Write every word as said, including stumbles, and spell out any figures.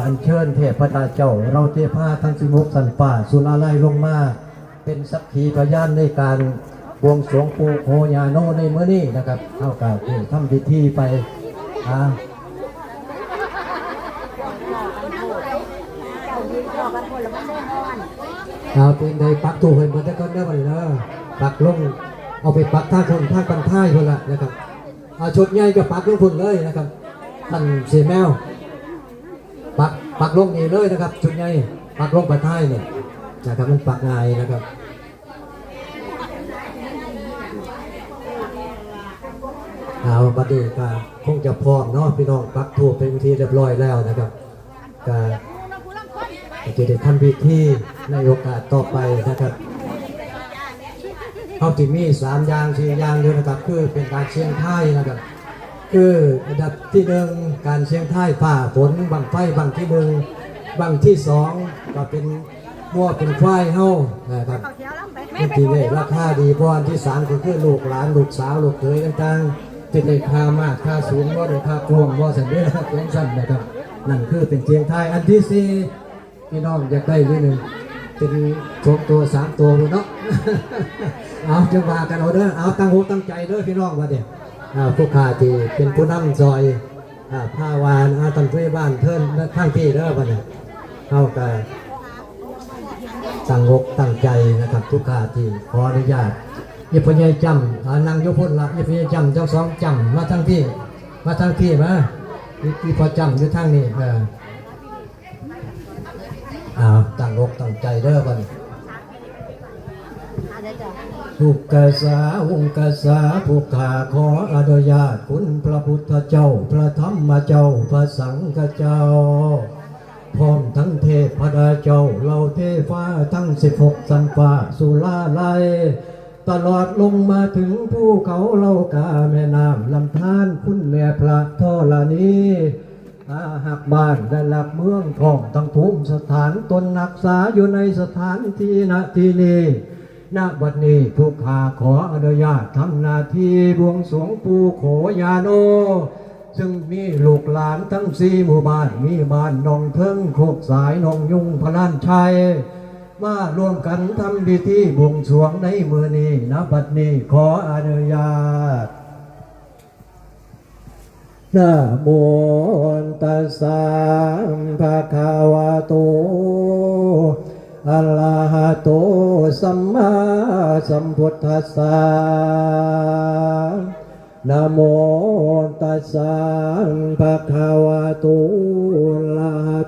อัญเชิญเทพดาเจ้า เราเทพาทั้งสิบหกชั้นฟ้า สุราลัยลงมา เป็นสักขีพยานในการบวงสรวงปู่โขย่าโนในมื้อนี้นะครับ เฮาก็ได้ทำพิธีไป อ่า เอาเป็นใดปักธูปให้หมดแล้วก็ได้บัดนี้เด้อ ปักลง เอาไปปักทางคนทางปันท้ายพุ่นละนะครับ เอาชุดใหญ่ก็ปักลงพุ่นเลยนะครับ ท่านเสียแมว ปัก ปักลงนี่เลยนะครับ ชุดใหญ่ ปักลงปันท้ายเนี่ยนะครับ มันปักง่ายนะครับ เอาบัดนี้ก็คงจะพร้อมเนาะพี่น้อง ปักธูปเป็นพิธีเรียบร้อยแล้วนะครับ ก็ ก็จะได้ทำพิธีในโอกาสต่อไปนะครับ เฮาสิมีสามอย่างสี่อย่างอยู่นะครับ คือเป็นการเสี่ยงทายนะครับ คืออันดับที่หนึ่ง การเสี่ยงทายฟ้าฝน บั้งไฟบั้งที่หนึ่ง บั้งที่สอง ก็เป็นงัวเป็นควายเฮานะครับ มันสิได้ราคาดี เพราะอันที่สามก็คือลูกหลานลูกสาวลูกเขยต่างๆ สิได้ค่ามากค่าสูงบ่ ได้ค่าโกงบ่ ซั่นเด้อ เป็นซั่นนะครับ นั่นคือเป็นเสี่ยงทาย อันที่สี่ พี่น้องอยากได้อยู่หนึ่ง เป็นสองตัวสามตัวพุ้นเนาะ เอาจังว่ากันเอาเด้อ เอาตั้งอกตั้งใจเด้อพี่น้อง ว่าเด้อ อ่า ผู้ข้าที่เป็นผู้นำซอย อ่า พาหวาน อ่า ท่านผู้ใหญ่บ้านเทินทางพี่เด้อ บัดนี้ เฮาก็ตั้งอกตั้งใจนะครับ ผู้ข้าที่ขออนุญาต อีพ่อใหญ่จ้ำ อ่า นั่งอยู่พุ้นละ อีพ่อใหญ่จ้ำ เจ้าสองจ้ำ มาทางพี่ มาทางพี่มา อี อีพ่อจ้ำอยู่ทางนี้ เออ อ้าว ตั้งอกตั้งใจเด้อบัดนี้ อุกกาสา อุกกาสา ผู้ข้าขออนุญาตคุณพระพุทธเจ้า พระธรรมเจ้า พระสังฆเจ้า พร้อมทั้งเทพดาเจ้า เหล่าเทวาทั้งสิบหกชั้นฟ้า สุราลัย ตลอดลงมาถึงภูเขาเหล่ากา แม่น้ำลำธาร คุณแม่พระธรณี อาฮักบ้านและรักเมือง พร้อมทั้งภูมิสถาน ตนรักษาอยู่ในสถานที่ ณ ที่นี่ ณ บัดนี้ผู้ข้าขออนุญาตทำหน้าที่บวงสรวงปู่โขย่าโน ซึ่งมีลูกหลานทั้งสี่หมู่บ้าน มีบ้านหนองเทิง โคกสาย หนองยุง พระลานชัย มาร่วมกันทำพิธีบวงสรวงในมื้อนี้ ณ บัดนี้ขออนุญาต นะโมตัสสะ ภะคะวะโต อะระหะโต สัมมาสัมพุทธัสสะ นะโมตัสสะ ภะคะวะโต อะระหะ